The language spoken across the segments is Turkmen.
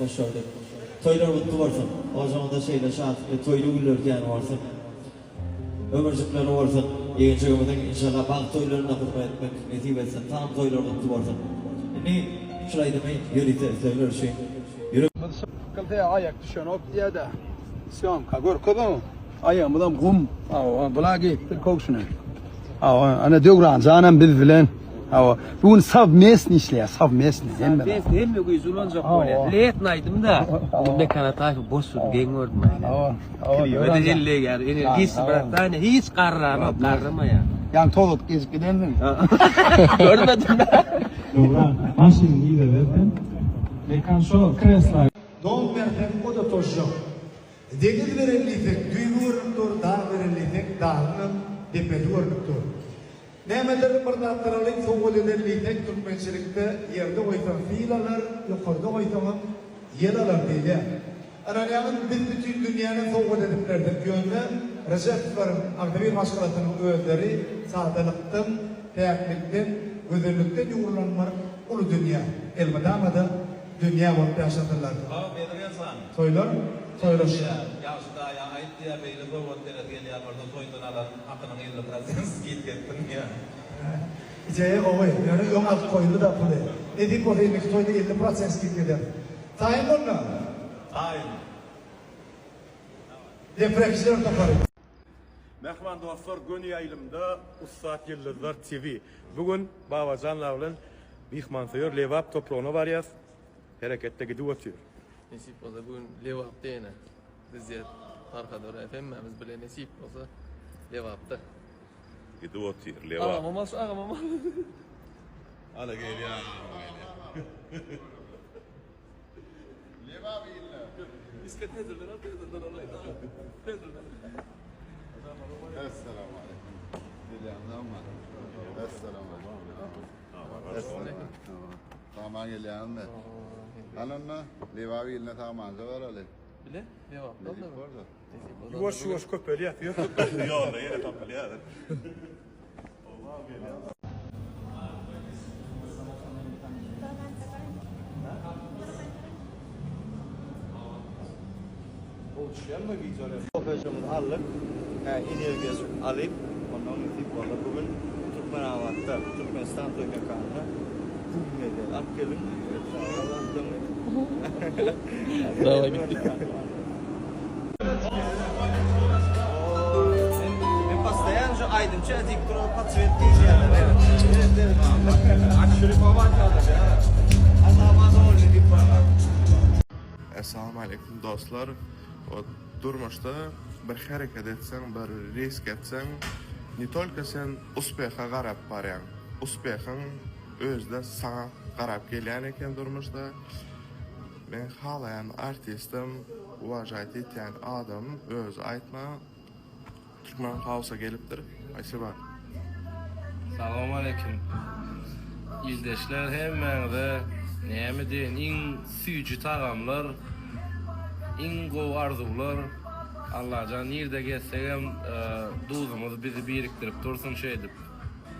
Hoş gördük. Toýlar gutly bolsun. Ojagyňyzda şeýle şatlykly toýly günler kän bolsun. Ömürjikleri bolsun. Ýegenjigimiziň inşallah bagt toýlarynda hyzmat etmek nesip etsin. Tam toýlar gutly bolsun. Indi şul aýdymy ýörite islegler üçin ýürek. Biz şykylsa aýak düşenok diýýä-de. Sýomka görkez oňa. Aýagymyzam gum. Hawa, bula geýipdir kowşuny. Hawa, ana Döwran janam biz bilen. Hawa, bu gün sowmestny işleýär, sowmestny hemme. Sowmestny hemme güýji ulanjak bolýar. Letni aýdym-da. Bu gün Mekan Ataýew boş durdy, geň gördüm aýna. Hawa, hawa. Klibe-de elleýär, energiçny bratany, hiç garranok, garramaýar. Ýaňy tozadyp gezip gidensiň. Görmedim-dä. Döwran, maşynyňy yza ber sen. Mekan şo kresla. Don berseň o-da tozjak. Deňiz beren diýseň, düýbi görnüp dur, dag beren diýseň, dagyňam depesi görnüp dur. Nämedir bir zatlar alyp sowgat eden diýseň, türkmençilikde ýerde goýsaň sil alar, ýokarda goýsaňam ýel alar diýilýär. Ynanýaňyzmy biz bütin dünýäni sowgat edip berdik, ýöne Rejepowlaryň agzybir maşgalasynyň özleri sadalykdan, päklikden, gözellikden ýugrulan bir uly dünýä, elmydama-da dünýä bolup ýaşasynlar. Toýlar toýlaşýar. Ýagşy daýa aýt diýýär beýle sowgat beresi gelýän bolsa toýdan alan hakynyň 50 prosent skidka etsin diýýär. Ideýa gowy, ýöne öň alyp goýuldy-da puly. Nesip bolsa indiki toýda 50 prosent skidka ederis. Taýyn bolma. Taýyn. Deprekçiler topary. Mähriban dostlar göni ýaýlymda Ussat Ýyldyzlar TV. Bu gün Babajan aga bilen myhmansöýer Lebap topragyna barýas. Hereketde gidip otyr. Nesip bolsa bu gün Lebapda ýene Rizzet Farhad Öräýew hemmämiz bile nesip bolsa Lebapda. Gidip otyr Lebap. Agamam al şu agamam al. Ana gelýär agam gelýär. Lebap iline. Iske tezirden al tezirden al aýt agam. Tezirden. Essalamu aleýkum. Gelýäňizmi? Essalamu aleýkum. Sagman gelýäňizmi? Hany onda Lebap iline sagmanja baraly. Bile Lebapda Nesip bolsa. Ýuwaş ýuwaş köpelýär. Ýolda ýene tapylýar. Kofejimizi aldyk. Hä, energiýajyk alyp, ondan nesip bolsa bu gün Türkmenabatda, Türkmenistan toý mekanynda gum edeli. Alyp geliň. Daway gitdik. Men postoýan şu aýdymçy diýip duran paçyp diýýärler. Essalamu aleýkum dostlar. Ot durmuşda bir hereket etseň, bir risk etseň, ne tolko sen uspeha garap barýaň. Uspehyň özde saňa garap gelýän eken durmuşda. Meň halaýan artistim, uwažaýt etýän adamym özi aýtma Türkmen hausa gelipdir. Spasiba. Salowmaleýkim ildeşler hemmäňize näme diýeýin iň süýji tagamlar iň gowy arzuwlar Allajan nirde gezsegem duzumyz bizi birikdirip dursun şeýdip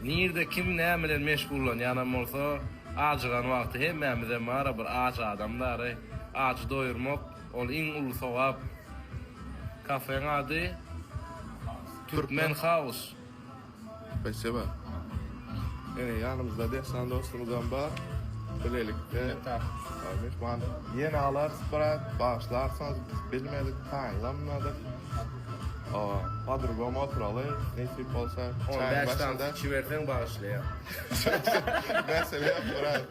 nirde kim näme bilen meşgullanýanam bolsa ajygan wagty hemmämizem bara bir aç adam dary ajy doýurmak ol iň uly sogap Kafeň ady Türkmen House. Spasiba. Ene ýanymyzda Dessan dostumyzam bar. Bilelikde myhman ýene alarys brat, bagyşlarsyňyz biz bilmedik, taýynlanmadyk. Po-drugomu oturaly, nesip bolsa çaýyň 15 sany başynda. içiberseň bagyşlaýan. Mesele ýok brat.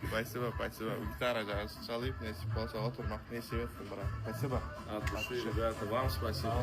Spasiba, spasiba. Gitarajagaz çalyp nesip bolsa oturmak nesip etsin brat. Spasiba. At duşy, rебята, вам спасибо.